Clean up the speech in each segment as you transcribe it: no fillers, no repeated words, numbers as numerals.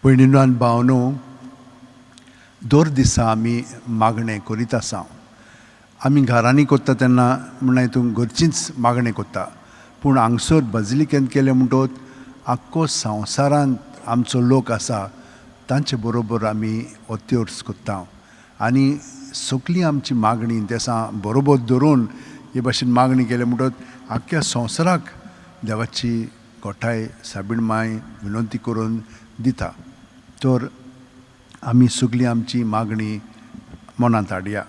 भयणीनो आनी भावनो, दर दिसा आमी मागणें करीत आसा. आमी घरांनी करता तेन्ना म्हणल्यार हितून घरचींच मागणें करता, पूण हांगसर बजलिकेंत केलें म्हणटकच आख्खो संवसारांत आमचो लोक आसा तांचे बरोबर आमी ओत्योर्स करता आनी सगळीं आमची मागणी देसां बरोबर धरून हे भाशेन मागणी केली म्हणटकच आख्ख्या संवसाराक देवाची गोठाय साबीण माय विनंती करून दिता. तर आमी सगळीं आमची मागणी मनांत हाडया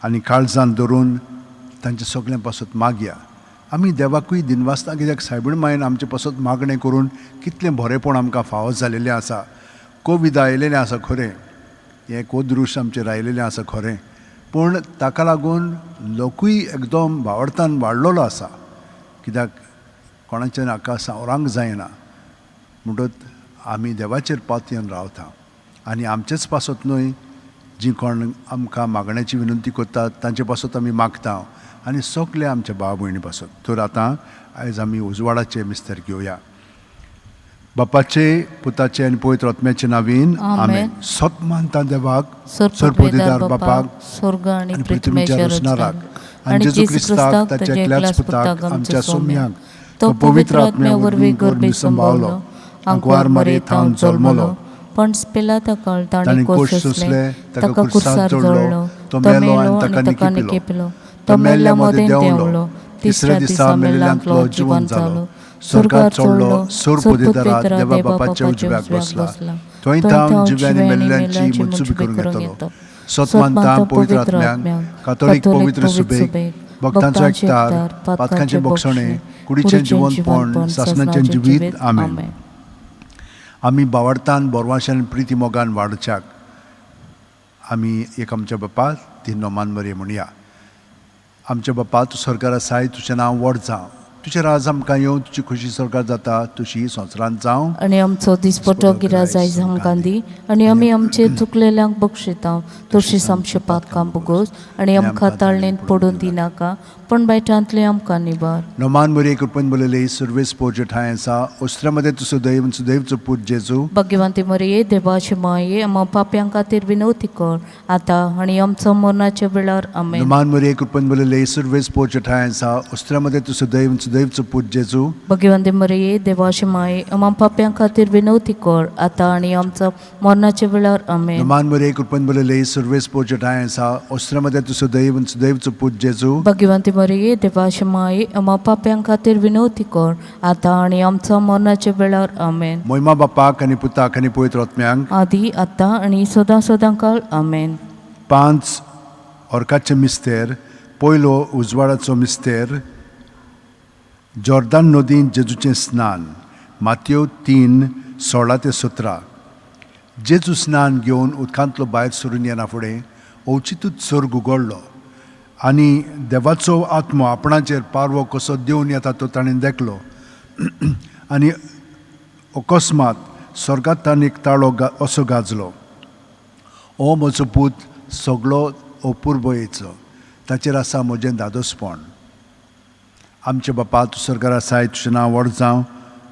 आनी काळजांत धरून तांचे सगळ्यां पासत मागया. आमी देवाकूय दिनवासता कित्याक सायबीण मायन आमचे पासत मागणें करून कितलें बरेंपण आमकां फावो जालेलें आसा. कोविड आयलेलें आसा खरें, हें कोदृश आमचेर आयलेलें आसा खरें, पूण ताका लागून लोकूय एकदम भावार्थान वाडलेलो आसा कित्याक कोणाचें नाका सावरांक जायना. म्हणटच आमी देवाचेर पातयेन रावता आनी आमचेच पासत न्हय, जी कोण आमकां मागण्याची विनंती करतात तांचे पासत आमी मागता आनी सगळे आमच्या भाव भयणी पासत. तर आतां आयज आमी उजवाडाचे मिस्तर घेवया. बापाचे, पुताचे आनी पवित्र आत्म्याचे नावीन आमेन. सत मानता देवाक, सर्वपरिदार बापाक, स्वर्ग आनी आनी पृथ्वीच्या पृथ्वीच्या रचणाराक, रचणाराक, आनी जेजू क्रिस्ताक ताच्या एकल्याच पुताक आमच्या सोम्याक, तो पवित्र आत्म्या वरवीं गर्भी संभावलो, आंकवार मरे थावन जल्मलो, पण पिलाता काळ ताणें ताणें कोश कोश सोंसले, सोंसले, ताका ताका खुर्सार कुर्सार चडलो, जळ्ळो, तो तो मेलो मेलो आनी आनी ताका ताका निकिपिलो. निकिपलो, तो तो मेल्ल्या मेल्ल्या मदें मदें देंवलो, देंवलो, तिसऱ्या तिसऱ्या दिसा दिसा मेल्ल्यांतलो मेल्ल्यांतलो जिवन जिवन जालो, जालो, स्वर्गार स्वर्गार चडलो, चडलो, सोरपदेदारा सोरपदेदारा देवा देवा बापाच्या बापाच्या उजव्याक उजव्याक बसला, बसला, थंय थंय थावन थावन जिव्या आनी जिव्या आनी मेल्ल्यांची मेल्ल्यांची मुत्सुबी मुत्सुबी करूंक करूंक येतलो. येतलो. सत मानता पवित्र आत्म्यांक, कातोलीक पवित्र सुबेक, भक्तांचो एकतार, पातकांचें बोगसणें, कुडीचें जिवनपण, सासणाचें जिवीत. आमेन. आमी बावडतान बोरवाशान प्रिती मोगान वाडच्याक आमी एक आमच्या बापा ती नोमान मरे म्हणया. आमच्या बापा, तूं सरकार आसाय, तुजें नांव व्हड जावं, तुजें राज आमकां येवं, तुजी खुशी सरकार जाता तुशी संवसारांत जावं. आनी आमचो दिसपटो गिराज आयज आमकां दी आनी आमी आमचे चुकलेल्यांक बक्षिता तशीच आमचे पातकां भोगोस आनी आमकां ताळणेंत पडून दिनाका, पण बायटांतले आमकां निबार. नोमान मरे कृपेन बोलले सुर्वेस पोर्ज ठांय आसा, ओस्त्रा मध्ये तूं सुदैव सुदैवचो पूत जेजू. भाग्यवंती मरिये, देवाचे माये, आमा पाप्यां खातीर विनवती कर आतां आनी आमचो मरणाच्या वेळार. आमेन. नोमान मरे कृपेन बोलले सुर्वेस पोर्ज ठांय आसा, ओस्त्रा मध्ये तूं सुदैव सुदैवचो पूत जेजू. भाग्यवंती मरिये, देवाचे माये, आमा पाप्यां खातीर विनवती कर आतां आनी आमचो मरणाच्या वेळार. आमेन. नोमान मरे कृपेन बोलले सुर्वेस पोर्ज ठांय आसा, ओस्त्रा मध्ये तूं सुदैव सुदैवचो पूत जेजू. भाग्यवंती मरिये, देवाचे माये, आमा पाप्यां खातीर विनवती कर आतां आनी आमचो मरणाच्या वेळार. आमेन. मोहिमा बापाक आनी पुताक आनी पवित्र आत्म्यांक, आदी आतां आनी सदां सदां काळ. आमेन. 5 ऑर्काचे मिस्तेर. पयलो उजवाडाचो मिस्तेर, जॉर्दान नदीन जेजूचें स्नान, मातयो 3:16 ते 17. जेजू स्नान घेवन उदकांतलो भायर सरून येना फुडें अवचितूच सर्ग उगडलो आनी देवाचो आत्मो आपणाचेर पारवो कसो देंवन येता तो ताणें देखलो आनी अकस्मात स्वर्गांत एक ताळो असो गाजलो, ओ म्हजो पूत सगळो अपुर्बयेचो, ताचेर आसा म्हजें दादोसपण. आमचे बापा, तूं सरकार आसाय, तुजें नांव व्हड जावं,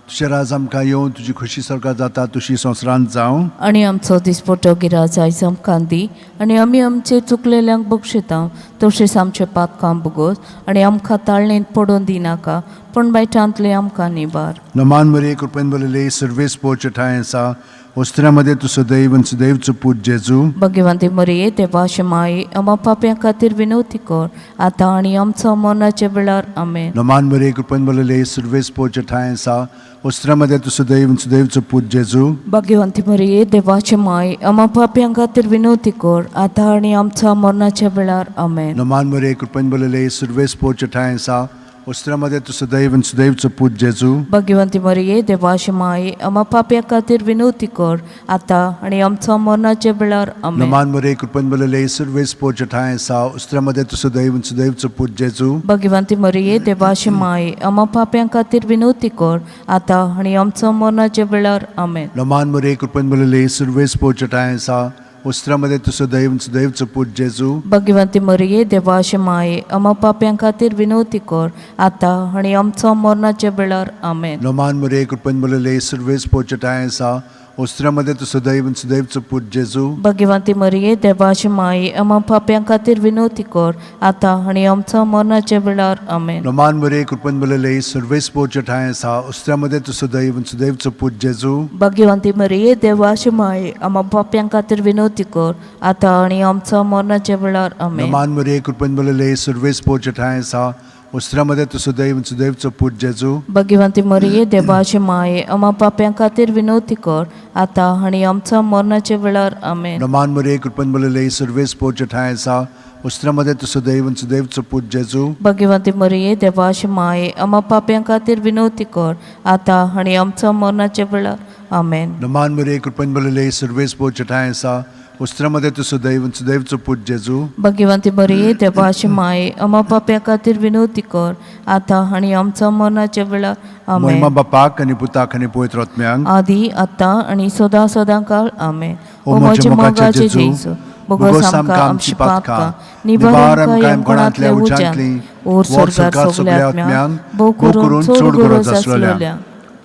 तुजें राज आमकां येवं, तुजी खुशी सरकार जाता तुशी संवसारांत जावं. आनी आमचो दिसपटो गिराज आयज आमकां दी आनी आमी आमचे चुकलेल्यांक बक्षिता तशेंच आमचे पातकां भोगोस आनी आमकां ताळणेंत पडून दिनाका, पूण बायटांतले आमकां निबार. नमान मरे कृपेन बरयले सर्वेस पोच ठांय आसा, ओस्त्र्यामध्ये तूं सदैव आनी सदैवचो पूत जेजू. भाग्यवंती मरिये, देवाचे माये, आमा पाप्यां खातीर विनवती कर आतां आनी आमचो मरणाच्या वेळार. आमेन. नमान मरे कृपेन बरयले सर्वेस पोच ठांय आसा, ओस्त्र्यामध्ये तूं सदैव आनी सदैवचो पूत जेजू. भाग्यवंती मरिये, देवाचे माये, आमा पाप्यां खातीर विनवती कर आतां आनी आमचो मरणाच्या वेळार. आमेन. नमान मरे कृपेन बरयले सर्वेस पोच ठांय आसा, ओस्त्र्यामध्ये तूं सदैव आनी सदैवचो पूत जेजू. भाग्यवंती मरिये, देवाचे माये, आमा पाप्यां खातीर विनवती कर आतां आनी आमचो मरणाच्या वेळार. आमेन. नमान मरे कृपेन बरयले सर्वेस पोच ठांय आसा, ओस्त्र्यामध्ये तूं सदैव आनी सदैवचो पूत जेजू. भाग्यवंती मरिये, देवाचे माये, आमा पाप्यां खातीर विनवती कर आतां आनी आमचो मरणाच्या वेळार. आमेन. नमान मरे कृपेन बरयले सर्वेस पोच ठांय आसा, ओस्त्र्यामध्ये तूं सदैव आनी सदैवचो पूत जेजू. भाग्यवंती मरिये, देवाचे माये, आमा पाप्यां खातीर विनवती कर आतां आनी आमचो मरणाच्या वेळार. आमेन. नमान मरे कृपेन बरयले सर्वेस पोच ठांय आसा, ओस्त्र्या मदें तूं सदैव आनी सुदैवचो पूत जेजू. भगवंती मरिये देवाची माई, आमा पाप्यां खातीर विनवती कर, आतां आनी आमच्या मरणाच्या वेळार. आमेन. नमान मरे, कृपेन भरलेले, सर्वेस्पोरचे ठांय आसा. ओस्त्र्या मदें तूं सदैव आनी सुदैवचो पूत जेजू. भगवंती मरिये देवाची माई, आमा पाप्यां खातीर विनवती कर, आतां आनी आमच्या मरणाच्या वेळार. आमेन. नमान मरे, कृपेन भरलेले, सर्वेस्पोरचे ठांय आसा. ओस्त्र्या मदें तूं सदैव आनी सुदैवचो पूत जेजू. भगवंती मरिये देवाची माये, आमा पाप्यां खातीर विनवती कर, आतां आनी आमच्या मरणाच्या वेळार. आमेन. नमान मरे, कृपेन भरलेले, सर्वेस्पोरचे ठांय आसा. ओस्त्र्या मदें तूं सदैव आनी सुदैवचो पूत जेजू. भगवंती मरिये देवाची माये, आमा पाप्यां खातीर विनवती कर, आतां आनी आमच्या मरणाच्या वेळार. आमेन. नमान मरे, कृपेन भरलेले, सर्वेस्पोरचे ठांय आसा. ओस्त्र्या मदें तूं सदैव आनी सुदैवचो पूत जेजू. भगवंती मरिये देवाची माये, आमा पाप्यां खातीर विनवती कर, आतां आनी आमच्या मरणाच्या वेळार. महिमा आमेन. बापाक आनी पुताक आनी पवित्र आत्म्यांक. आदी, आतां आनी सदां सदां काळ. आमेन. ओ म्हज्या मोगाच्या जेजू, बोगोस आमकां आमची पातकां, निवार आमकां यमकोणांतल्या उज्यांतली, ओर स्वर्गार सगल्या आत्म्यांक, भोव करून चड गरज आसलेल्या.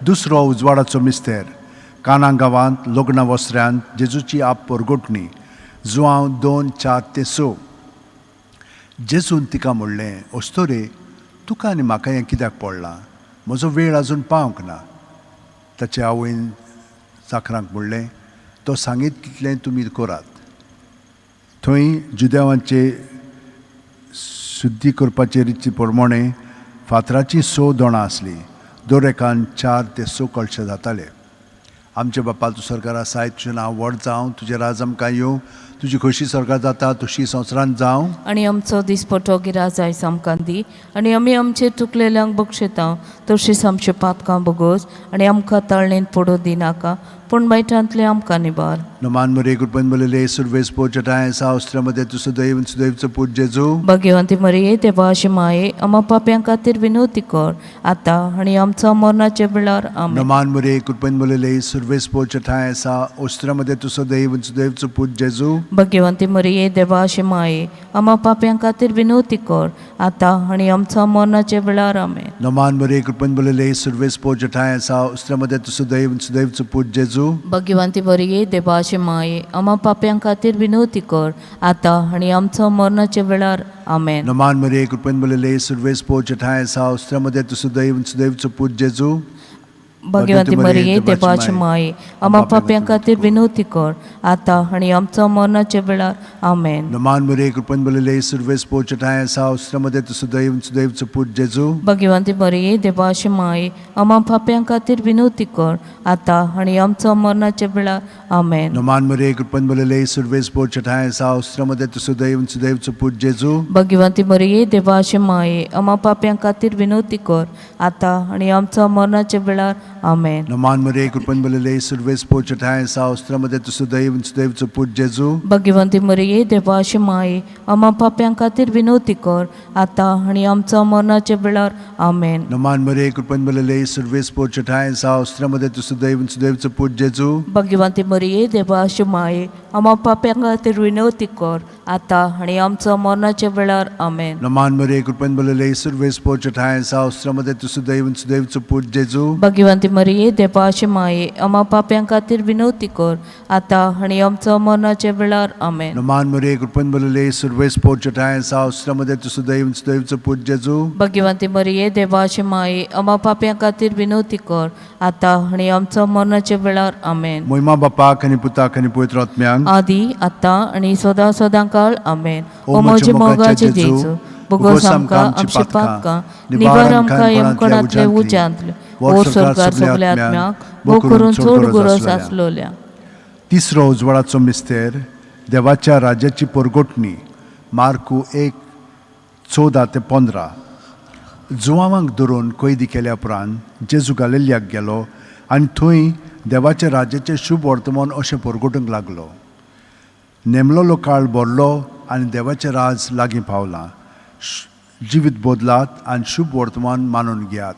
दुसरो उजवाडाचो मिस्तेर. काना गांवांत लग्न वस्त्र्यांत जेजूची आप परगटणी. जुआंव 2:4 ते 6. जेजून तिका म्हणलें, अस्तोरे, तुका आनी म्हाका हें कित्याक पडलां? म्हजो वेळ अजून पावंक ना. ताचे आवयन चाकरांक म्हणलें, तो सांगीत तितलें तुमी करात. थंय जुदेवांचे शुद्धी करपाचे रिती प्रमाणे फातराचीं स दोणां आसलीं. दर एकान 4 ते 6 कळशे जाताले. आमच्या बापा, तूं सरकार आसाय, तुजें नांव व्हड जावं, तुजें राज आमकां येवं, तुजी खोशी सरकार जाता तशी संवसारांत जावं. आनी आमचो दिसपटो गिराज आयज आमकां दी, आनी आमी आमचे चुकलेल्यांक बक्षयता तशीच आमचे पातकां बगोस, आनी आमकां ताळणेंत पडूं दिनाका, पूण वायटांतलें आमकां निवार. नमान मरे, कृपेन भरलेले, सुरवेस पोचटाय आसा. मध्ये तूं सुदैव सुदैवचो पूत जेजू. भाग्यवंती मरिये देवाची माये, आमा पाप्यां खातीर विनवती कर, आतां आनी आमचो मरणाच्या वेळार. आमेन. नमान मरे, कृपेन भरलेले, सुरवेस पोचटाय आसा. मध्ये तूं सदैव सुदैवचो पूत जेजू. भाग्यवंती मरिये देवाची माये, आमा पाप्यां खातीर विनवती कर, आतां आनी आमचो मरणाच्या वेळार. आमेन. नमान मरे, कृपेन भरलेले, सुरवेस पोचटाय आसा. मध्ये तूं सदैव सुदैवचो पूत जेजू. भाग्यवंती मरिये देवाची माये, आमा पाप्यां खातीर विनवती कर, आतां आनी आमचो मरणाच्या वेळार. आमेन. नमान मरे, कृपेन भरलेले, सुरवेस पोचटाय आसा. मध्ये तूं सदैव सुदैवचो पूत जेजू. भाग्यवंती मरिये देवाची माये, आमा पाप्यां खातीर विनवती कर, आतां आनी आमचो मरणाच्या वेळार. आमेन. नमान मरे, कृपेन भरलेले, सुरवेस पोचटाय आसा. मध्ये तूं सदैव सुदैवचो पूत जेजू. भाग्यवंती मरिये देवाची माये, आमा पाप्यां खातीर विनवती कर, आतां आनी आमचो मरणाच्या वेळार. आमेन. नमान मरे, कृपेन भरलेले, सुरवेस पोचटाय आसा. मध्ये तूं सदैव सुदैवचो पूत जेजू. भाग्यवंती मरिये देवाची माये, आमा पाप्यां खातीर विनवती कर, आतां आनी आमचो मरणाच्या वेळार. आमेन. नमान मरे, कृपेन भरलेले, सुरवेस पोचटाय आसा. मध्ये तूं सदैव सुदैवचो पूत जेजू. भाग्यवंती मरिये देवाची माये, आमा पाप्यां खातीर विनवती कर, आतां आनी आमचो मरणाच्या वेळार. आमेन. नमान मरे, कृपेन भरलेले, सुरवेस पोचटाय आसा. मध्ये तूं सदैव सुदैवचो पूत जेजू. भाग्यवंती मरिये देवाची माये, आमा पाप्यां खातीर विनवती कर, आतां आनी आमचो मरणाच्या वेळार. आमेन. नमान मरे, कृपेन भरलेले, सुरवेस पोचटाय आसा. मध्ये तूं सदैव सुदैवचो पूत जेजू. भाग्यवंती मरिये देवाची माये, आमा पाप्यां खातीर विनवती कर, आतां आनी आमचो मरणाच्या वेळार. आमेन. नमान मरे, कृपेन भरलेले, सुरवेस पोचटाय आसा. मध्ये तूं सदैव सुदैवचो पूत जेजू. भाग्यवंती मरिये देवाची माये, आमा पाप्यां खातीर विनवती कर, आतां आनी आमचो मरणाच्या वेळार. आमेन. मोहिमा बापाक आनी पुताक आनी पवित्र आत्म्यांक. आदी, आतां आनी सदां सदां काळ. आमेन. ओ म्हज्या मोगाचे जेजू, बोगोस आमकां आमची पातकां, निवार आमकां यमकणांतले उज्यांतले, ओ स्वर्गार सगल्या आत्म्यांक, भोव करून चड गरज आसलोल्या. तिसरो उजवाडाचो मिस्तेर. देवाच्या राज्याची परगटणी. मार्कू 1:14 ते 15. जुवांवांक धरून कैदी केल्या उपरांत जेजू गालिलियाक गेलो आनी थंय देवाच्या राज्याचें शुभ वर्तमान अशें परगटूंक लागलो. नेमलोलो काळ भरलो आनी देवाचें राज लागीं पावलां. जिवीत बदलात आनी शुभ वर्तमान मानून घेयात.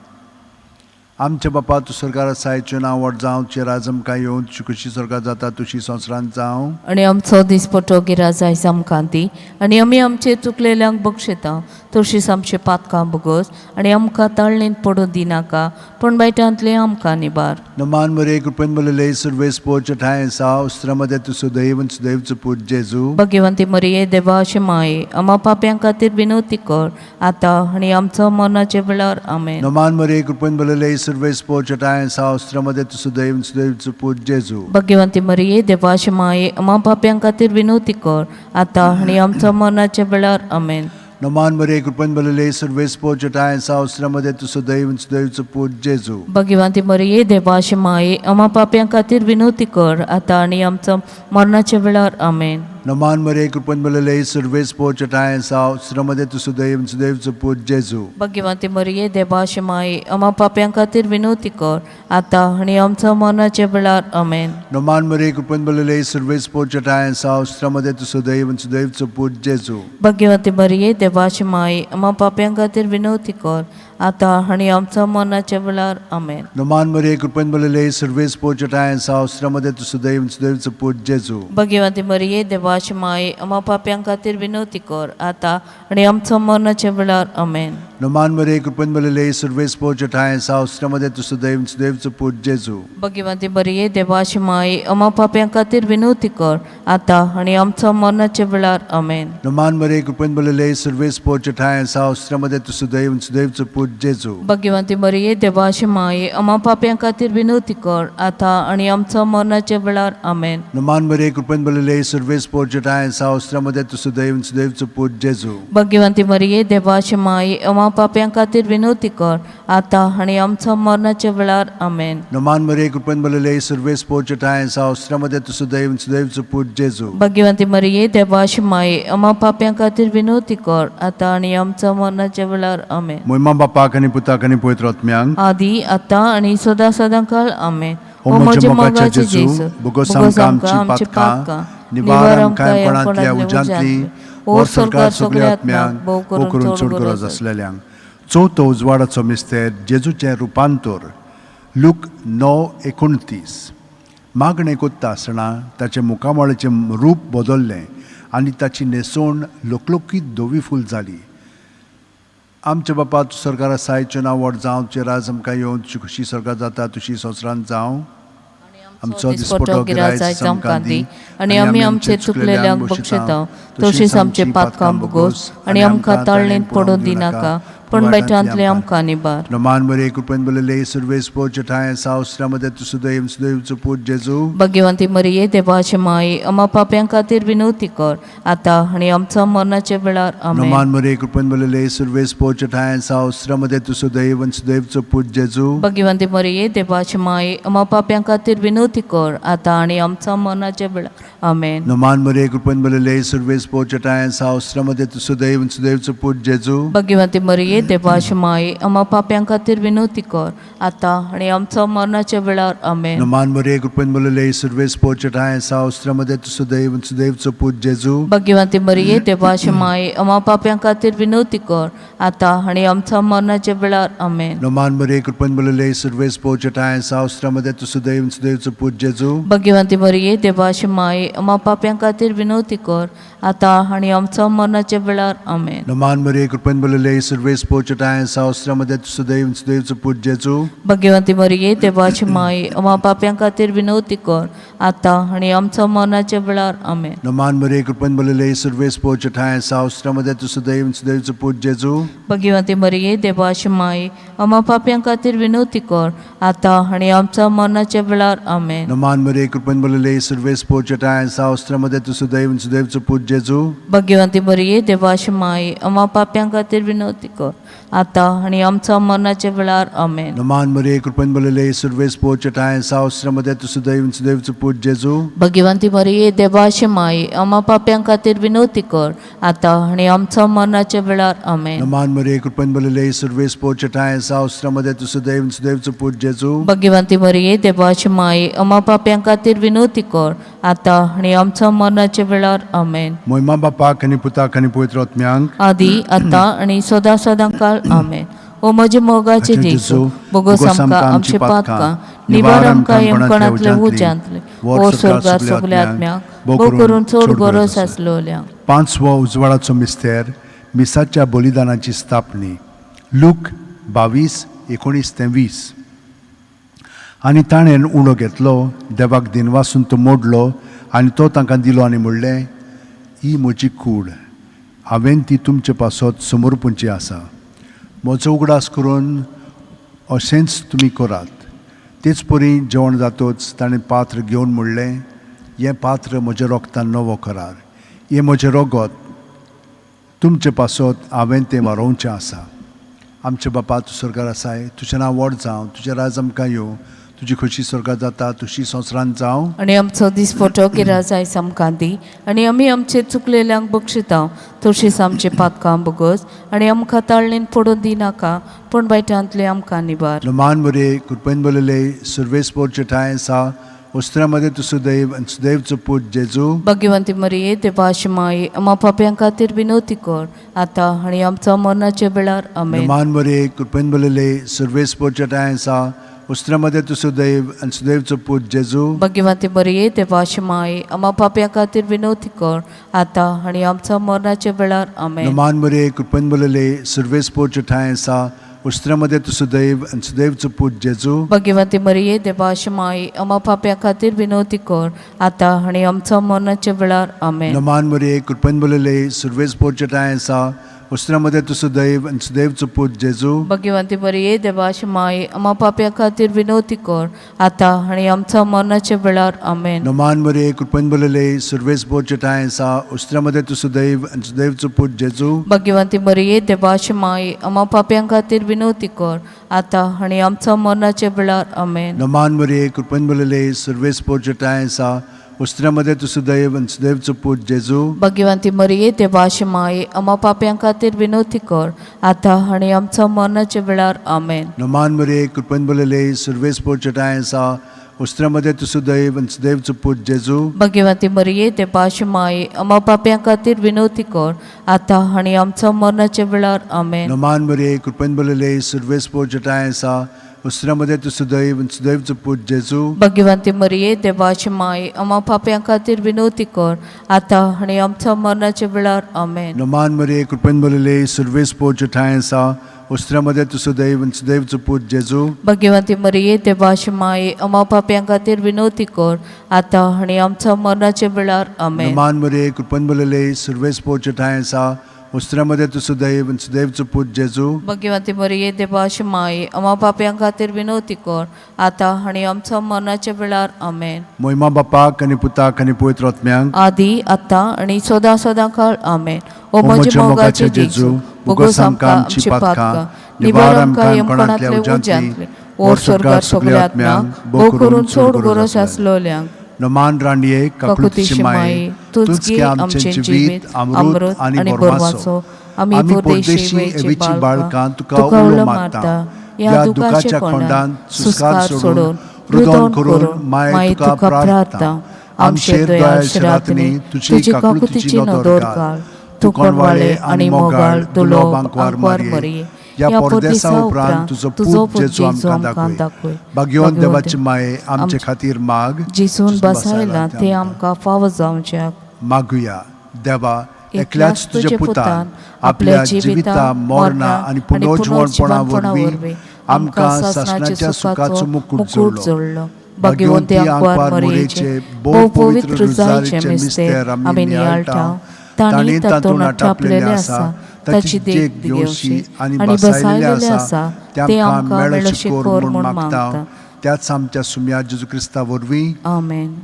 आमच्या बापा तूं सरकार आसाय, तुजें नांव व्हड जावं, तुजें राज आमकां येवं, तुजी खुशी स्वर्गात जाता तुशी संवसारांत जावं. आनी आमचो दिसपटो गिराज आयज आमकां दी आनी आमी आमचे चुकलेल्यांक बक्षयता तशीच आमचे पातकां भोगोस आनी आमकां ताळणेंत पडूं दिनाका पूण बायटांतलें आमकां निबार. नमान मरे कृपेन भरलेले सुर्वेस पोच्या ठांय साव स्त्रमध्ये तूं सुदैव आनी सुदैवचो पूत जेजू. भगवंती मरिये देवाचे माये आमा पाप्यां खातीर विनवती कर आतां आनी आमचो मरणाचे वेळार. आमेन. नमान मरे कृपेन भरलेले सुर्वेस पोच्या ठांय साव स्त्रमध्ये तूं सुदैव आनी सुदैवचो पूत जेजू. भगवंती मरिये देवाचे माये आमा पाप्यां खातीर विनवती कर आतां आनी आमचो मरणाचे वेळार. आमेन. नमान मरे कृपेन भरलेले सुर्वेस पोच्या ठांय साव स्त्रमध्ये तूं सुदैव आनी सुदैवचो पूत जेजू. भगवंती मरिये देवाचे माये आमा पाप्यां खातीर विनवती कर आतां आनी आमचो मरणाचे वेळार. आमेन. नमान मरे कृपेन भरलेले सुर्वेस पोच्या ठांय साव स्त्रमध्ये तूं सुदैव आनी सुदैवचो पूत जेजू. भगवंती मरिये देवाचे माये आमा पाप्यां खातीर विनवती कर आतां आनी आमचो मरणाचे वेळार. आमेन. नमान मरे कृपेन भरलेले सुर्वेस पोच्या ठांय साव स्त्रमध्ये तूं सुदैव आनी सुदैवचो पूत जेजू. भगवंती मरिये देवाचे माये आमा पाप्यां खातीर विनवती कर आतां आनी आमचो मरणाच्या वेळार. आमेन. नमान मरे कृपेन भरलेले सुर्वेस पोच्या ठांय साव स्त्रमध्ये तूं सुदैव आनी सुदैवचो पूत जेजू. भगवंती मरिये देवाचे माये आमा पाप्यां खातीर विनवती कर आतां आनी आमचो मरणाच्या वेळार. आमेन. नमान मरे कृपेन भरलेले सुर्वेस पोच्या ठांय साव स्त्रमध्ये तूं सुदैव आनी सुदैवचो पूत जेजू. भगवंती मरिये देवाचे माये आमा पाप्यां खातीर विनवती कर आतां आनी आमचो मरणाच्या वेळार. आमेन. नमान मरे कृपेन भरलेले सुर्वेस पोच्या ठांय साव स्त्रमध्ये तूं सुदैव आनी सुदैवचो पूत जेजू. भगवंती मरिये देवाचे माये आमा पाप्यां खातीर विनवती कर आतां आनी आमचो मरणाच्या वेळार. आमेन. नमान मरे कृपेन भरलेले सुर्वेस पोच्या ठांय साव स्त्रमध्ये तूं सुदैव आनी सुदैवचो पूत जेजू. भगवंती मरिये देवाचे माये आमा पाप्यां खातीर विनवती कर आतां आनी आमचो मरणाच्या वेळार. आमेन. नमान मरे कृपेन भरलेले सुर्वेस पोच्या ठांय साव स्त्रमध्ये तूं सुदैव आनी सुदैवचो पूत जेजू. भगवंती मरिये देवाचे माये आमा पाप्यां खातीर विनवती कर आतां आनी आमचो मरणाच्या वेळार. आमेन. मोहिमा बापाक आनी पुताक आनी पवित्र आत्म्यांक आदी आतां आनी सदां सदां काळ. आमेन. ओ म्हज्या मोगाच्या जेजू, भोगोस आमकां आमची पातकां, निवार आमकां कोणांतल्या उज्यांतली, व्हर स्वर्गार सगल्या आत्म्यांक, भोव करून चड गरज आसलेल्यांक. चवथो उजवाडाचो मिस्तेर, जेजूचें रुपांतर. लूक 9:29. मागणें कोत्ता आसतना ताचें मुखामळाचें रूप बदल्लें आनी ताची न्हेसवण लकलकीत धवी फूल जाली. आमच्या बापा तूं सरकार आसाय, तुजें नांव व्हड जावं, तुजें राज आमकां येवं, तुजी खुशी स्वर्गात जाता तुशी संवसारांत जावं. आमचो दिसपटो गिराज आयज आमकां दी आनी आमी आमचे चुकलेल्यांक बक्षयता तशीच आमचे पातकां भोगोस आनी आमकां ताळणेंत पडूं दिनाका पूण बायटांतलें आमकां निबार. नमान मरे कृपेन भरलेले सुर्वेस पोच्या ठांय साव स्त्रमध्ये तूं सुदैव सुदैवचो पूत जेजू. भगवंती मरिये देवाचे माये आमा पाप्यां खातीर विनवती कर आतां आनी आमचो मरणाच्या वेळार. आमेन. नमान मरे कृपेन भरलेले सुर्वेस पोच्या ठांय साव स्त्रमध्ये तूं सुदैव आनी सुदैवचो पूत जेजू. भगवंती मरिये देवाचे माये आमा पाप्यां खातीर विनवती कर आतां आनी आमचो मरणाच्या वेळार. आमेन. नमान मरे कृपेन भरलेले सुर्वेस पोच्या ठांय साव स्त्रमध्ये तूं सुदैव आनी सुदैवचो पूत जेजू. भगवंती मरिये देवाचे माये आमा पाप्यां खातीर विनवती कर आतां आनी आमचो मरणाच्या वेळार. आमेन. नमान मरे कृपेन भरलेले सुर्वेस पोच्या ठांय साव स्त्रमध्ये तूं सुदैव आनी सुदैवचो पूत जेजू. भगवंती मरिये देवाचे माये आमा पाप्यां खातीर विनवती कर आतां आनी आमचो मरणाच्या वेळार. आमेन. नमान मरे कृपेन भरलेले सुर्वेस पोच्या ठांय साव स्त्रमध्ये तूं सुदैव आनी सुदैवचो पूत जेजू. भगवंती मरिये देवाचे माये आमा पाप्यां खातीर विनवती कर आतां आनी आमचो मरणाच्या वेळार. आमेन. नमान मरे कृपेन भरलेले सुर्वेस पोच्या ठांय साव स्त्रमध्ये तूं सुदैव आनी सुदैवचो पूत जेजू. भगवंती मरिये देवाचे माये आमा पाप्यां खातीर विनवती कर आतां आनी आमचो मरणाच्या वेळार. आमेन. नमान मरे कृपेन भरलेले सुर्वेस पोच्या ठांय साव स्त्रमध्ये तूं सुदैव आनी सुदैवचो पूत जेजू. भगवंती मरिये देवाचे माये आमा पाप्यां खातीर विनवती कर आतां आनी आमचो मरणाच्या वेळार. आमेन. नमान मरे कृपेन भरलेले सुर्वेस पोच्या ठांय साव स्त्रमध्ये तूं सुदैव आनी सुदैवचो पूत जेजू. भगवंती मरिये देवाचे माये आमा पाप्यां खातीर विनवती कर आतां आनी आमचो मरणाच्या वेळार. आमेन. नमान मरे कृपेन भरलेले सुर्वेस पोच्या ठांय साव स्त्रमध्ये तूं सुदैव आनी सुदैवचो पूत जेजू. भगवंती मरिये देवाचे माये आमा पाप्यां खातीर विनवती कर आतां आनी आमचो मरणाच्या वेळार. आमेन. नमान मरे कृपेन भरलेले सुर्वेस पोच्या ठांय साव स्त्रमध्ये तूं सुदैव आनी सुदैवचो पूत जेजू. भगवंती मरिये देवाचे माये आमा पाप्यां खातीर विनवती कर आतां आनी आमचो मरणाच्या वेळार. आमेन. मोहिमा बापाक आनी पुताक आनी पवित्र आत्म्यांक आदी आतां आनी सदां सदां काळ. आमेन. ओ म्हजे मोगाचे जेजू, बोगोस आमकां आमचे पातकां, निवार आमकां यमकणांतले उज्यांतले, ओ स्वर्गार सगल्या आत्म्याक, भोव करून चड गरज आसलोल्यांक. पांचवो उजवाडाचो मिस्तेर, मिसाच्या बलिदानाची स्थापणी. लूक 22:19 ते 20. आनी ताणें उणो घेतलो, देवाक दिनवासून तो मोडलो आनी तो तांकां दिलो आनी म्हणलें, ही म्हजी कूड, हांवें ती तुमचे पासत समर्पूंची आसा. म्हजो उगडास करून अशेंच तुमी करात. तेच परी जेवण जातच ताणें पात्र घेवन म्हणलें, हें पात्र म्हज्या रोगतान नवो करार, हें म्हजें रोगत, तुमचे पासत हांवें तें वारोवचें आसा. आमचे बापा, तूं स्वर्गार आसाय, तुजें नांव व्हड जावं, तुजें राज आमकां येवं, तुजी खोशी स्वर्गार जाता तशी संवसारांत जावं. आनी आमचो दिसपटो गिराज आयज आमकां दी आनी आमी आमचे चुकलेल्यांक बक्षिता तशीच आमचे पातकां बोगस आनी आमकां ताळणेन पडून दिनाका, पूण वायटांतले आमकां निवार. मान बरे कृपेन बरले सर्वेस्पोरचे ठांय आसा, वस्त्रामध्ये तूं सुदैव आनी सुदैवचो पूत जेजू. भाग्यवंती मरिये, देवाची माये, आमा पापयां खातीर विनवती कर, आतां आनी आमच्या मरणाच्या वेळार. आमेन. मान बरे कृपेन बरले सर्वेस्पोरचे ठांय आसा, वस्त्रामध्ये तूं सुदैव आनी सुदैवचो पूत जेजू. भाग्यवंती मरिये, देवाची माये, आमा पापयां खातीर विनवती कर, आतां आनी आमच्या मरणाच्या वेळार. आमेन. मान बरे कृपेन बरले सर्वेस्पोरचे ठांय आसा, वस्त्रामध्ये तूं सुदैव आनी सुदैवचो पूत जेजू. भाग्यवंती मरिये, देवाची माये, आमा पापयां खातीर विनवती कर, आतां आनी आमच्या मरणाच्या वेळार. आमेन. मान बरे कृपेन बरले सर्वेस्पोरचे ठांय आसा, वस्त्रामध्ये तूं सुदैव आनी सुदैवचो पूत जेजू. भाग्यवंती मरिये, देवाची माये, आमा पापयां खातीर विनवती कर, आतां आनी आमच्या मरणाच्या वेळार. आमेन. मान बरे कृपेन बरले सर्वेस्पोरचे ठांय आसा, वस्त्रामध्ये तूं सुदैव आनी सुदैवचो पूत जेजू. भाग्यवंती मरिये, देवाची माये, आमा पापयां खातीर विनवती कर, आतां आनी आमच्या मरणाच्या वेळार. आमेन. मान बरे कृपेन बरले सर्वेस्पोरचे ठांय आसा, वस्त्रामध्ये तूं सुदैव आनी सुदैवचो पूत जेजू. भाग्यवंती मरिये, देवाची माये, आमा पापयां खातीर विनवती कर, आतां आनी आमच्या मरणाच्या वेळार. आमेन. मान बरे कृपेन बरले सर्वेस्पोरचे ठांय आसा, वस्त्रामध्ये तूं सुदैव आनी सुदैवचो पूत जेजू. भाग्यवंती मरिये, देवाची माये, आमा पापयां खातीर विनवती कर, आतां आनी आमच्या मरणाच्या वेळार. आमेन. मान बरे कृपेन बरले सर्वेस्पोरचे ठांय आसा, वस्त्रामध्ये तूं सुदैव आनी सुदैवचो पूत जेजू. भाग्यवंती मरिये, देवाची माये, आमा पापयां खातीर विनवती कर, आतां आनी आमच्या मरणाच्या वेळार. आमेन. मान मरिये कृपेन भरलेले सर्वेस्पोरचे ठांय आसा, वस्त्रामध्ये तूं सुदैव आनी सुदैवचो पूत जेजू. भाग्यवंती मरिये, देवाची माये, आमा पापयां खातीर विनवती कर, आतां आनी आमच्या मरणाच्या वेळार. आमेन. मान मरिये कृपेन भरलेले सर्वेस्पोरचे ठांय आसा, वस्त्रामध्ये तूं सुदैव आनी सुदैवचो पूत जेजू. भाग्यवंती मरिये, देवाची माये, आमा पापयां खातीर विनवती कर, आतां आनी आमच्या मरणाच्या वेळार. आमेन. मोहिमा बापाक आनी पुताक आनी पवित्र आत्म्यांक. आदी, आतां आनी सदां सदां काळ. आमेन. ओ म्हजे मोगाचे जेजू, बोगोस आमकां आमची पातकां, निवार आमकां यमकणांतले उज्यांतले, ओर स्वर्गार सगल्या आत्म्यांक, भोव करून चड गरज आसलोल्यांक. नमान रांडये, काकुतीची माये, तूंच घे आमचें जिवीत, अमृत आनी बरवाचो. आमी परदेशी एवीची बाळकां तुका उलो मारता, ह्या दुखाच्या कोंडांत सुस्कार सोडून रुदन करून माय तुका प्रार्थना. आमचेर दयाळ शिरातनी तुजी काकुतीची नदर घाल. तूं कोणवाळे आनी मोगाळ दुलोब आंकवार मरिये, ह्या परदेसा उपरांत तुजो पूत जेजू आमकां दाखय. भाग्यवंत देवाची माये, आमचे खातीर माग. जिसून बसायला ते आमकां फावो जावच्याक. मागुया. देवा, एकल्याच तुज्या पुतान आपल्या जिविता, मरणा आनी पुनर्जिवणपणा वरवीं आमकां सासणाच्या सुखाचो मुकूट जोडलो. भाग्यवंती आंकवार मरियेचे भोव पवित्र रुजारीचे मिस्तेर आमी नियाळटा. तांणी तातूंत आटापलेलें आसा ताची देख घेवची आनी बसायलेलें आसा ते आमकां मेळोशी कर म्हूण मागता. त्याच आमच्या सुम्या जेजू क्रिस्ता वरवीं. आमेन.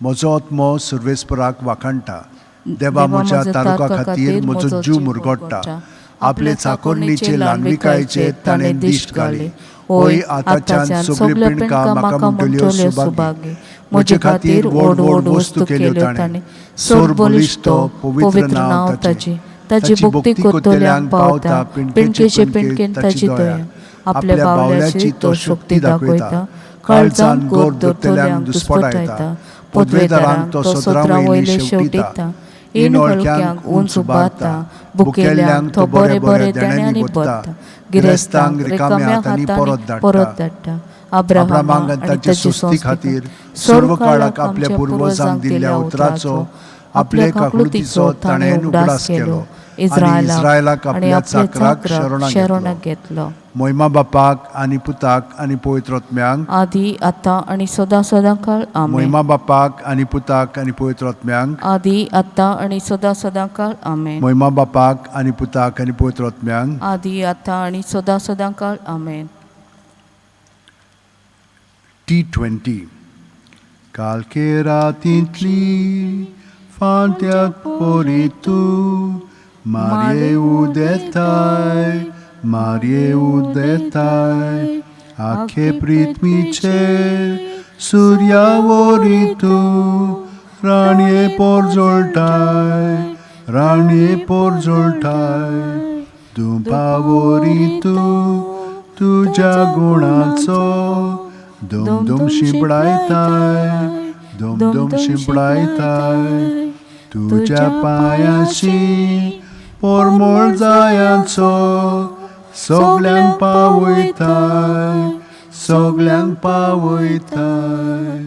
म्हजो आत्मो सर्वेस्पराक वाखाणटा. देवा म्हज्या तारुका खातीर म्हजो जीव मुरगोडटा. आपले चाकोरणीचे ल्हानविकायेचेर ताणें दिश्ट घाली. होय, आतांच्यान सगल्यो पिंडकां म्हाका म्हणटल्यो सुभागी. म्हजे खातीर व्हड व्हड वस्तू केल्यो ताणें. सोर बलिश्ट पवित्र नांव ताचें. ताची भक्ती करतल्यांक पावता पिंडकेचे पिंडकेन ताची दया. आपल्या बावल्याची तो शक्ती दाखयता, काळजान गोर धरतल्यांक दुस्पटायता. पदवेदारांक तो सदरा वयले शेवटिता. इनवळख्यांक उंच उबारता, बुकेल्यांक तो बरे बरे देण्यांनी भरता, गिरेस्तांक रिकाम्या हातांनी परत धाडटा. अब्रामाक आनी ताचे सोस्ती खातीर सर्व काळाक आपल्या पुर्वजांक दिल्ल्या उतराचो, आपले काकळुतीचो ताणें उगडास केलो आनी इस्रायलाक आपल्या चाकराक शरणाक घेतलो. घेतलो. मोहिमा बापाक आनी पुताक आनी पवित्र आत्म्यांक, आदी आतां आनी सदां सदां काळ. आमेन. मोहिमा बापाक आनी पुताक आनी पवित्र आत्म्यांक, आदी आतां आनी सदां सदां काळ. आमेन. मोहिमा बापाक आनी पुताक आनी पवित्र आत्म्यांक, आदी आतां आनी सदां सदां काळ. आमेन. T20. कालके रातींतली फांत्याक परी तूं मारये उदेताय, मारये उदेताय, आखे पृथ्वीचेर सुर्या वरी तूं राणये पोरजोळटाय, राणये पोरजोळटाय, दुपावरी तूं तुज्या गुणाचो दुम दुम शिंपडायताय, दुम दुम शिंपडायताय, तुज्या पांयाशी पोरमोळ जायांचो सगल्यांक पावयताय, सगल्यांक पावयताय.